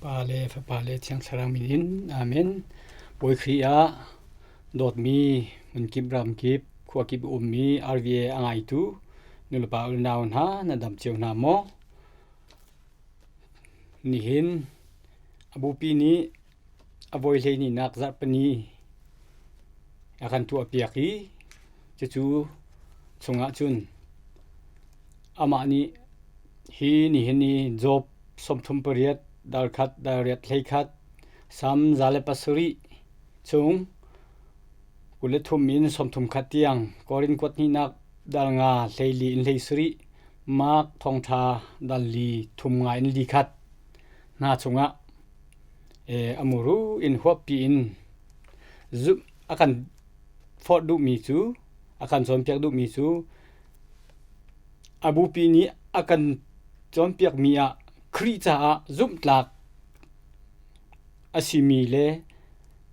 Pa le Fapa le Thiang Thlarau min in. Amen. Bawi Khrih ah dawtmi hmunkip ramkip khua kip a ummi RVA a ngaitu nulepa unau hna nan dam cio hna maw? Nihin a bupi nih a voi hleihnih zarhpini a kan tuahpiak i cucu chungah cun amah nih hi nihin i Job 38 dal khat dal riat 11 Salm 107 chung 23 in 31 tiang Korin kuat hnihnak dal nga 14 in 17 Mark thawngṭha dal li thum nga in li khat hna chungah a muru in huappi in zumh a kan forh duhmi cu a kan cawnpiak duhmi cu a bupi nih a kan cawnpiakmi ah Khrih caah zumhtlak a simi le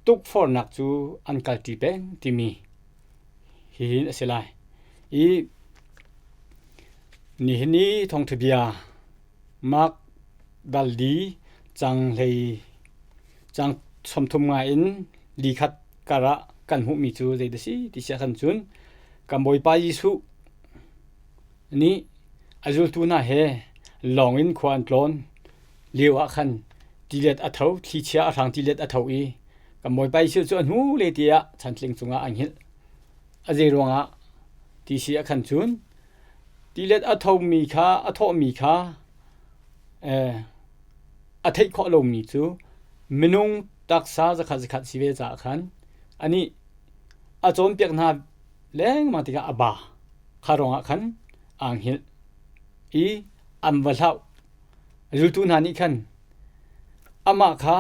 tukforhnak cu an kalṭi peng timi hihin a si lai. I nihin i thawngṭha bia Mark dal li cang hlei cang 30 nga in li khat kar ah kan hmuhmi cu zei dah si ti si ahkhan cun kan Bawipa Jesuh nih a zultu hna he lawng in khua an tlawn lio ah khan tilet a tho thlichia a hrang tilet a tho i kan Bawipa Jesuh cu a hnu le tiah chantling cungah a hngilh. A zei ruangah ti si ahkhan cun tilet a thomi kha a thawhmi kha a theih khawh lomi cu minung taksa zakhat zakhat si ve caah khan anih a cawnpiak hna lengmang tikah a ba kha ruangah khan aa hngilh i an va hlauh. Zultu hna nih khan amah kha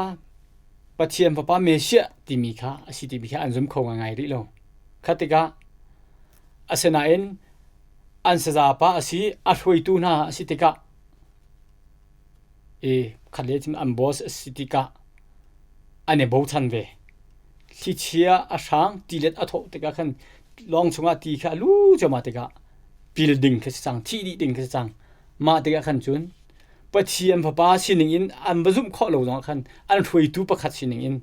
Pathian Fapa Messiah timi kha a si timi kha an zum kho ngaingai rih lo. Kha tikah asinain an sazapa a si, a hruaitu hna a si tikah i khat le cun an boss a si tikah an i bochan ve. Thlichia a hrang, tilet a thawh tikah khan lawng chungah ti kha a lu cuahmah tikah pil ding khi si cang, thih dih ding khi si cang. Mah tikah khan cun Pathian Fapa sining in an va zumh khawh lo zongah khan an hruaitu pakhat sining in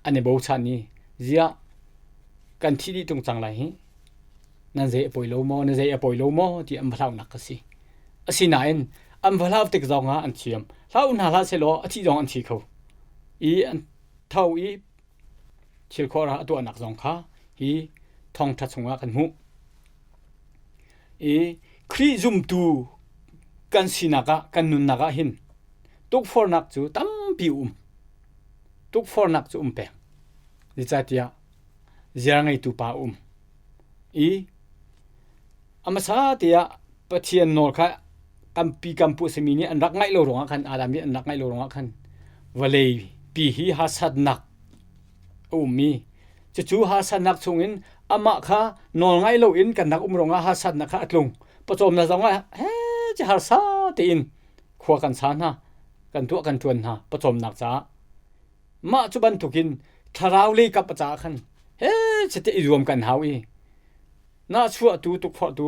an i bochan i ziah kan thih dih ṭung cang lai hi nan zei a poi lo maw na zei a poi lo maw ti an va hlauhnak ka si. Asinain an va hlau tik zongah an thiam. Hlau hna hlah sehlaw a thih zong an thi kho. I an tho i thil khawh a tuahnak zong kha hi thawngṭha chungah kan hmuh. I Khrih zumtu kan sinak ah kan nunnak ah hin tukforhnak cu tampi um. Tukforhnak cu um peng. Zeicahtiah ziar ngeitu pa um. I a hmasa te ah Pathian nawl kha kan pi kan pu simi nih an rak ngaih lo ruangah khan Adam nih an rak ngaih lo ruangah khan vawlei pi hi harsatnak a ummi cucu harsatnak chungin amah kha nawl ngai loin kan rak um ruangah harsatnak kha a tlung pawcawmnak zongah he ci harsa tein khua kan sa hna kan tuah kan ṭuan hna pawcawmnak caah mah cu bantukin thlarau lei kap a caah khan he chite i zuam kan hau i nahchuahtu tukforhtu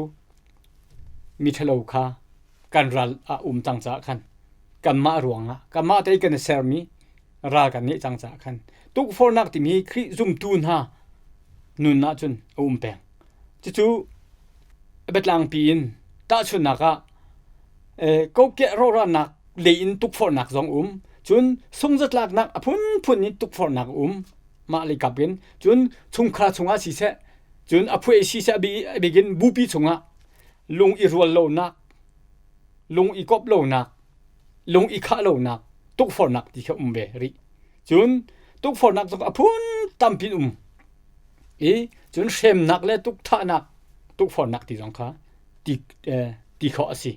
miṭhalo kha kan ral ah um cang caah khan kanmah ruangah kanmah te kan i sermi ral kan ngeih cang caah khan tukforhnak timi Khrih zumtu hna nun ahcun a um peng. Cucu biatlangpi in tahchunhnak ah kokek rawhralnak lei in tukforhnak zong um cun sungzatlaknak a phunphun in tukforhnak um mah lei kap in cun chungkhar chungah siseh cun a phuai siseh a bik in bupi chungah lung i rual lonak lung i kop lonak lung i khah lonak tukforhnak ti kha um ve rih cun tukforhnak zong a phun tampi um i cun hremnak le tukthahnak tukforhnak ti zong kha ti ti khawh a si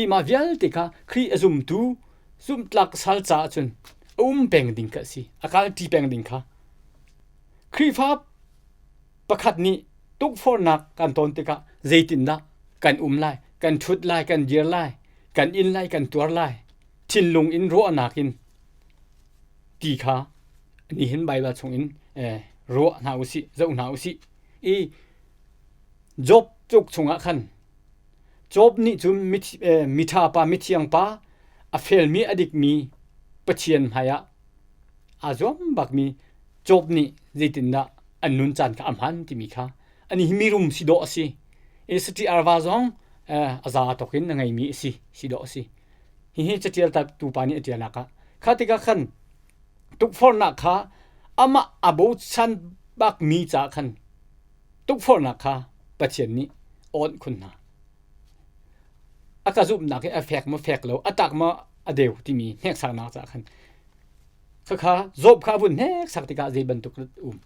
i mah vialte kha Khrih a zumtu zumhtlak sal caah cun a um peng ding kha a si a kalṭi peng ding kha Khrihfa pakhat nih tukforhnak kan ton tikah zeitindah kan um lai kan ṭhut lai kan dir lai kan in lai kan tuar lai thinlung in ruahnak in ti kha nihin Baibal chungin ruah hna usih zoh hna usih i Job tluk chungah khan Job nih cun miṭha pa mithiang pa A felmi a dikmi Pathian hmaiah aa zuam bakmi Job nih zeitindah an nun caan kha a hman timi kha ani hi mirum si dawh a si. I sati arva zong a za tawk in a ngeimi a si si dawh a si. Hihi catial tu pa nih a tialnak ah kha tikah khan tukforhnak kha amah a bochan bakmi caah khan tukforhnak kha Pathian nih awnh khun hna. A ka zumhnak hi a fek maw fek lo, a tak maw a deu timi hneksaknak caah khan khakha Job kha a vun hneksak tikah zei bantuk um.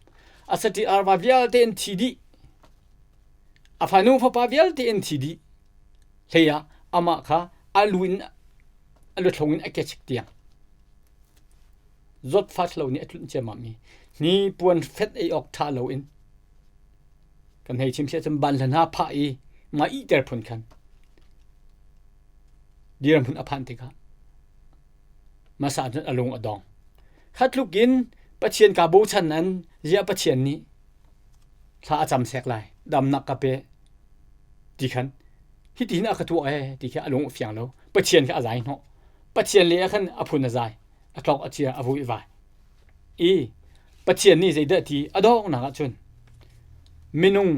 A sati arva vialte in thi dih. A fanu fapa vialte in thi dih. Hlei ah amah kha a lu in a luthlung in a kechik tiang. Zawtfat lo nih a tlunh ciammam i hnipuan fet ei awk ṭha loin kan hei chim siah cun banhla hna phah i mah ihter phun khan dirhmun a phanh tikah hmasa cun a lung a dong. Kha tluk in Pathian kaa bochan an ziah Pathian nih thla a cam sek lai damnak ka pe ti khan hitihin a ka tuah ee ti khi a lung a fiang lo. Pathian kha a zai hnawh. Pathian le ah khan a phun a zai, a tlok a chia, a vui a vai. I Pathian nih zeidah ti a donghnak ahcun minung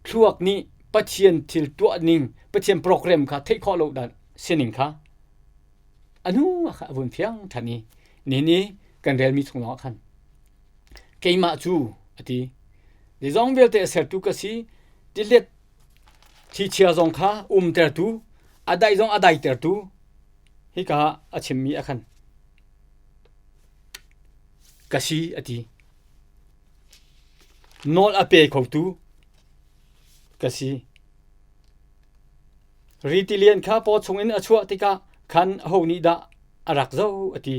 thluak nih Pathian thil tuah ning, Pathian program kha theih khawh lo dan sining kha a hnu ah khan a vun fiang ṭhan i nihin i kan relmi chung lawngah khan keimah cu a ti. Zeizong vialte a sertu ka si, tilet thlichia zong kha umtertu, a daih zong a daitertu hika a chimmi a khan ka si a ti. Nawl a pe khotu ka si. Riti lian kha paw chungin a chuah tikah khan aho nih dah a rak zoh a ti.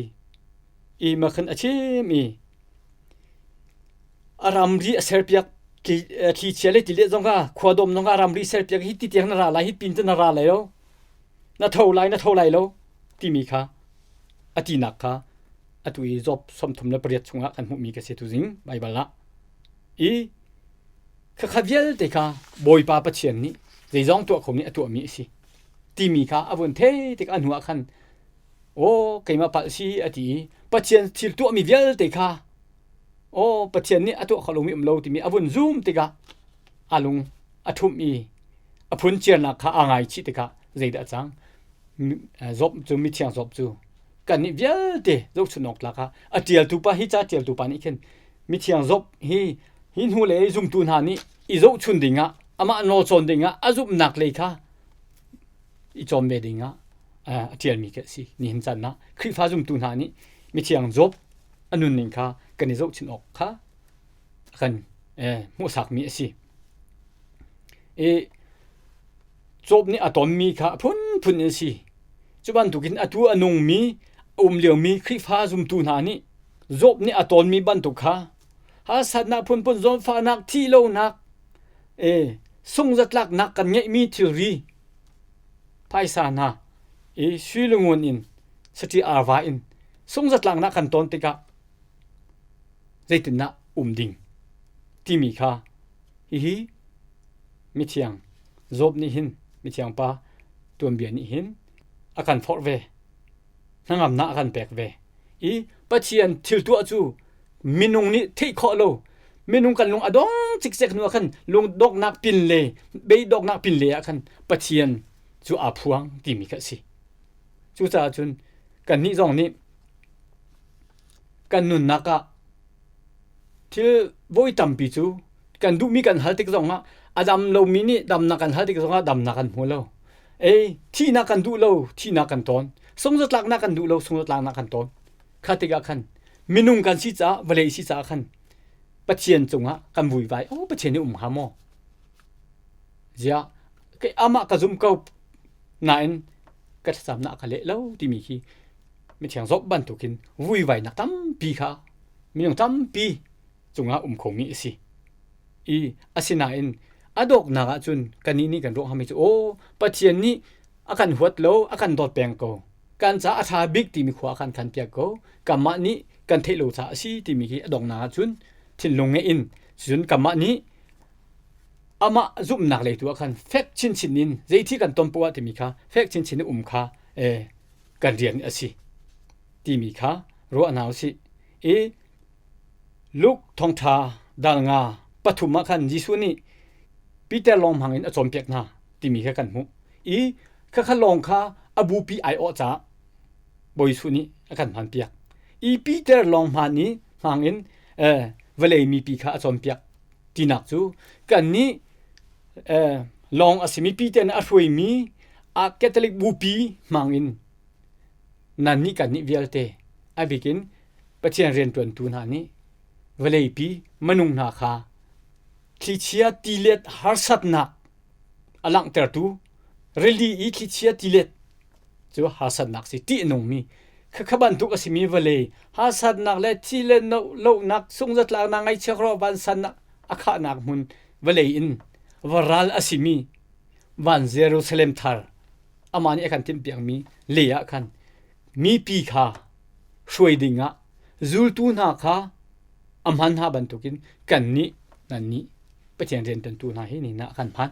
I ma khan a chim i a ramri a serpiak thlichia le tilet zong kha khuadawm zong kha ramri serpiak hi ti tiang na ra lai hi pin cu na ra lai lo na tho lai na tho lai lo timi kha a tinak kha atu i Job 38 chungah kan hmuhmi ka si tuzing Baibal ah i khakha vialte kha Bawipa Pathian nih zeizong tuah kho nih a tuahmi a si timi kha a vun thei tik a hnu ah khan aw keimah palh si a ti i Pathian thil tuahmi vialte kha aw Pathian nih a tuah kho lomi um lo timi a vun zum tikah a lung a ṭhumh i a phunciarnak kha aa ngaichih tikah zeidah a cang Job cu mithiang Job cu kannih vialte zohchunh awk tlak ah a ṭialtu pa hi ca ṭialtu pa nih khin mithiang Job hi hi hnu le zumtu hna nih i zohchun dingah amah nawl cawn dingah a zumhnak lei kha i cawm ve dingah a ṭialmi khi a si. Nihin caan ah Khrihfa zumtu hna nih mithiang Job a nunning kha kan i zohchun awk kha a kan hmuhsakmi a si. I Job nih a tonmi kha a phunphun in si. Cu bantukin atu a nungmi, a um liomi Khrihfa zumtu hna nih Job nih a tonmi bantuk kha harsatnak phunphun, zawnfahnak, thihlonak, e sungzatlaknak kan ngeihmi thilri phaisa hna i sui le ngun in saṭi arva in sungzatlaknak kan ton tikah zeitindah um ding timi kha hihi mithiang Job nih hin mithiang pa tuanbia nih hin a kan forh ve hnangamnak a kan pek ve i Pathian thil tuah cu minung nih theih khawh lo minung kan lung a dong cikcek hnu ah khan lungdongnak pin le beidongnak pin le ah khan Pathian cu aa phuang timi kha a si cucaah cun kannih zong nih kan nunnak ah thil voi tampi cu kan duhmi kan hal tik zongah a dam lomi nih damnak kan hal tik zongah damnak kan hmu lo ei thihnak kan duh lo thihnak kan tawn sungzatlaknak kan duh lo sungzatlaknak kan tawn kha tikah khan minung kan si caah vawlei si caah khan Pathian cungah kan vuivai oh Pathian nih um hnga maw ziah kei amah ka zum ko nain ka thlacamnak ka leh lo timi khi mithiang Job bantukin vuivainak tampi kha minung tampi cungah um khomi a si i asinain a dawknak ahcun kannih nih kan ruah hngami cu aw Pathian nih a kan huat lo a kan dawt peng ko kan ca a ṭha bik timi khua a kan khan piak ko kanmah nih kan theih lo caah a si timi khi a donghnak ahcun thinlung ngeih in cun kanmah nih amah zumhnak lei tu ah khan fek chinchin in zei thil kan ton poah timi kha fek chinchin in um kha eh. kan rian a si timi kha ruah hna usih. I Luke thawngṭha dal nga pathum ah khan Jesuh nih Peter lawng hmang in a cawnpiak hna timi kha kan hmuh. I khakha lawng kha a bupi aiawh caah Bawi Jesuh nih a kan hmanpiak. I Peter lawng hman i hmang in vawlei mipi kha a cawnpiak tinak cu kannih lawng a simi Peter nih a hruaimi a Catholic bupi hmang in nannih kannih vialte a bik in Pathian rianṭuantu hna nih vawleipi minung hna kha thlichia tilet harsatnak a langhtertu rili i thlichia tilet cu harsatnak si ṭih a nungmi khakha bantuk a simi vawlei harsatnak le thi le lohnak sungzatlaknak ngaihchiak rawh vansannak a khahnak hmun vawlei in varal a simi van Jerusalem thar amah nih a kan timhpiakmi lei ah khan mipi kha hruai dingah zultu hna kha a hman hna bantukin kannih nannih Pathian rianṭuantu hna hi ni ah kan hman.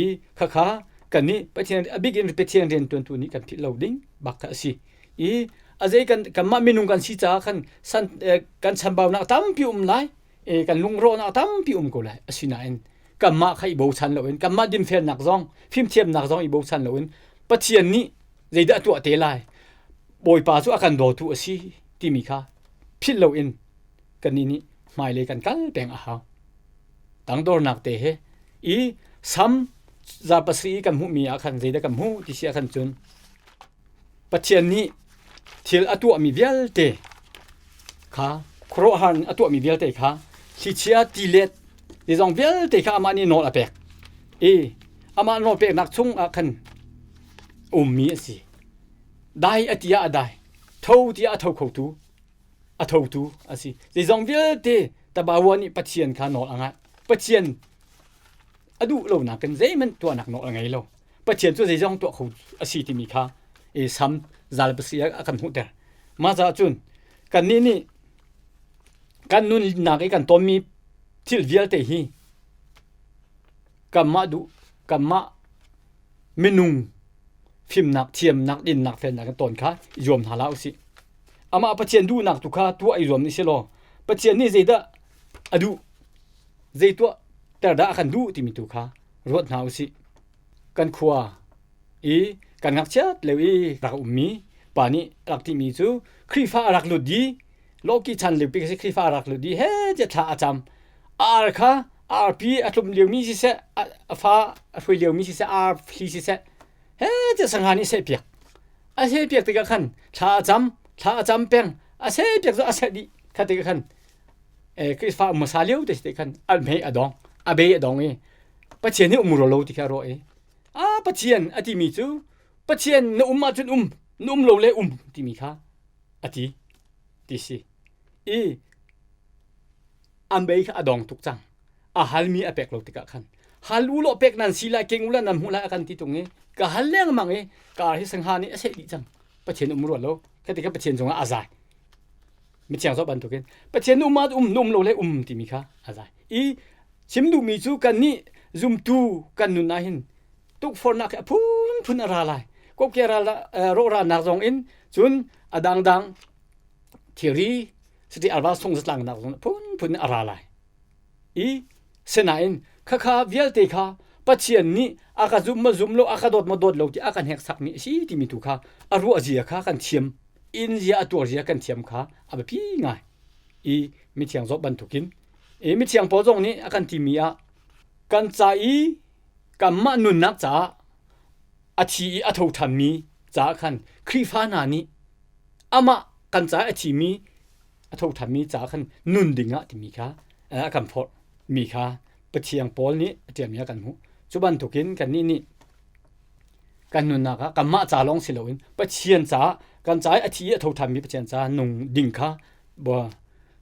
I khakha kannih Pathian a bik in Pathian rianṭuantu nih kan philh lo ding bak kha a si. I a zei kan kanmah minung kan si caah khan san kan chambaunak tampi um lai e kan lungrawhnak tampi um ko lai. Asinain kanmah kha i bochan loin kanmah dinfelnak zong fimthiamnak zong i bochan loin Pathian nih zeidah a tuah te lai Bawipa cu a kan dawtu a si timi kha philh loin kannih nih hmailei kan kal peng a hau. Tangdornak te he i Sam za pasarih i kan hmuhmi ah khan zeidah kan hmuh ti si ah khan cun Pathian nih thil a tuahmi vialte kha khuaruahhar in a tuahmi vialte kha thlichia tilet zeizong vialte kha amah nih nawl a pek i amah nawl peknak chung ah khan ummi a si. Dai a ti ah a dai, tho tiah a tho khotu a thotu a si. Zeizong vialte Tabawa nih Pathian kha nawl a ngaih. Pathian a duh lonak in zeihmanh tuahnak nawl a ngei lo. Pathian cu zeizong tuah kho a si timi kha e Sam zal pasi a kan hmuhter. Mah caah cun kannih nih kan nunnak i kan tonmi thil vialte hi kanmah duh kanmah minung fimnak thiamnak dinnak felnak kan tawn kha i zuam hna hlah usih. Amah Pathian duhnak tu kha tuah i zuam ni sih law Pathian nih zeidah a duh zei tuah ter dah a kan duh timi tu kha ruat hna usih. Kan khua i kan ngakchiat lio i rak ummi pa nih rak timi cu Khrihfa a rak lut di lawki chan lio pi si Khrihfa a rak lut di he tiah thla a cam ar kha arpi a tlum liomi siseh a fa a hruai liomi siseh ar thli siseh he tiah sangha nih seh piak a seh piak tikah khan thla a cam thla a cam peng a seh piak cu a seh dih kha tikah khan Khrihfa hmasa lio te si khan a hmei a dong a bei a dong i Pathian hi um ro lo ti kha a ruah i a Pathian a timi cu Pathian na um ahcun um na um lo le um timi kha a ti ti si i an bei kha a dong tuk cang a halmi a pek lo tikah khan hal u law pek nan si lai keng u la nan hmuh lai a kan ti tung i ka hal lengmang i ka hi sangha nih a seh dih cang Pathian um ruat lo kha ti kha Pathian cungah a zai mithiang zoh bantukin Pathian um ah um na um lo le um timi kha a zai i chim duhmi cu kannih zumtu kan nun ah hin tukforhnak hi a phunphun a ra lai kokke ral rawhralnak zong in cun a dangdang thilri siti arva sung zatlangnak zong phunphun a ra lai i sinain khakha vialte kha Pathian nih a ka zum ma zum lo a ka dawt ma dawt lo ti a kan hneksakmi a si timi tu kha a ruah zia kha kan thiam in zia a tuar zia kan thiam kha a biapi ngai i mithiang Job bantukin i mithiang Paul zong nih a kan timi ah kan ca i kanmah nunnak caah a thi i a tho ṭhanmi caah khan Khrihfa hna nih amah kan caah a thimi a tho ṭhanmi caah khan nun ding ah timi kha a kan forh mi kha Pathian Paul nih a ṭialmi ah kan hmuh. Cu bantukin kannih nih kan nunnak ah kanmah ca lawng si loin Pathian caah kan ca i a thi i a tho ṭhanmi Pathian caah nung ding kha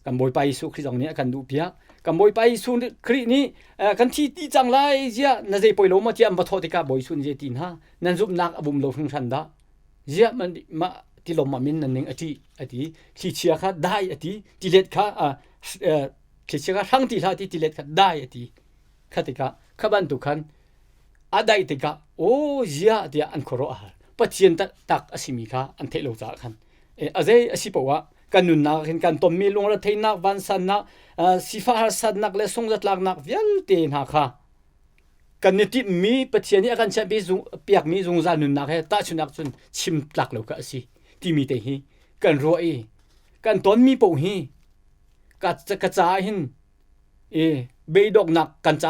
kan Bawipa Jesuh Khrih zong nih a kan duhpiak. Kan Bawipa Jesuh Khrih nih kan thi ti cang lai ziah na zei poi lo maw tiah an va thawh tikah Bawi Jesuh nih zei ti hna nan zumhnak a bum lo hringhran dah ziah mah tilawm ah min nan ning a ṭih a ti thlichia kha dai a ti tilet kha thlichia kha hrang ti hlah ti tilet kha dai a ti kha tikah kha bantuk khan a daih tikah aw ziah tiah an khuaruah a har. Pathian tak a simi kha an theih lo caah khan a zei a si poah kan nunnak hin kan tonmi lungretheihnak vansannak sifah harsatnak le sungzatlaknak vialte hna kha kan i timhmi Pathian nih a kan chiahpi piakmi zungzal nunnak he tahchunhnak cun chim tlak lo kha a si timi te hi kan ruah i kan tonmi paoh hi ka, ka caah hin i beidawknak kan ca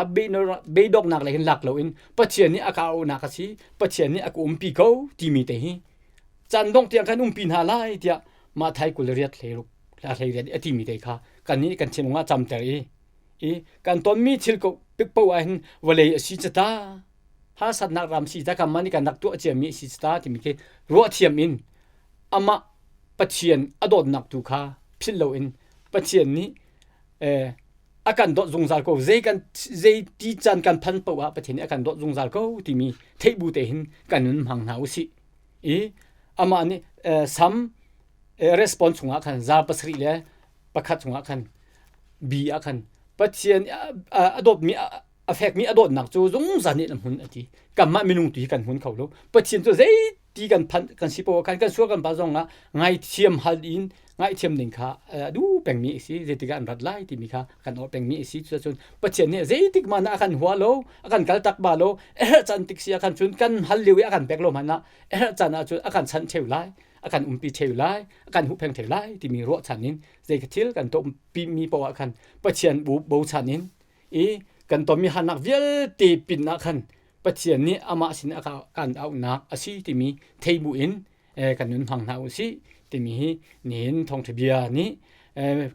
beidawknak le hin lak loin Pathian nih a ka auhnak a si Pathian nih a ka umpi ko timi te hi caan dongh tiang kan umpi hna lai tiah mah thai kul riat hlei ruk hlei riat a timi te kha kan nih kan thinlung ah camter i i kan tonmi thil ko pik po ah hin vawlei a si cata harsatnak ram si ta kan mah nih kan rak tuah ciami a si cata timi khi ruah thiam in amah Pathian a dawtnak tu kha philh loin Pathian nih eh, a kan dawt zungzal ko zei kan zei ti caan kan phan paoh ah Pathian nih a kan dawt zungzal ko timi theih bu te hin kan nun hmang hna usih i amah nih eh, Sam eh, response chungah khan za pasarih le pakhat chungah khan B ah khan Pathian a dawtmi a fekmi a dawtnak cu zungzal nih na hmun a ti kanmah minung tu hi kan hmun kho lo Pathian cu zeiti kan phanh kan si poah khan kan sual kan pa zong ah ngaithiam hal in ngaihthiam ding kha a duh pengmi a si zeitikah an rat lai timi kha kan awh pengmi a si cucun Pathian nih zeitik man ah a kan hua lo a kan kal tak ba lo a herh caan tik si ah khan cun kan hal lio i a kan pek lo hmanh ah a herh caan ah cun a kan chanh theu lai a kan umpi theu lai a kan huhpheng theu lai timi ruahchan in zei thil kan tuahpi mi poah ah khan Pathian bu bochan in i kan tonmi harnak vialte pin ah khan Pathian nih amah sin a kan auhnak a si timi thei bu in kan nun hmang hna usih timi hi nihin thawngṭha bia nih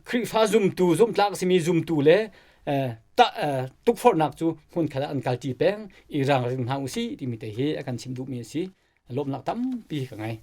Khrihfa zumtu zumtlak a simi zumtu le tukforhnak cu hmunkhat ah an kalṭi peng i ralring hna usih timi te hi a kan chim duhmi a si. Lawmhnak tampi ka ngei.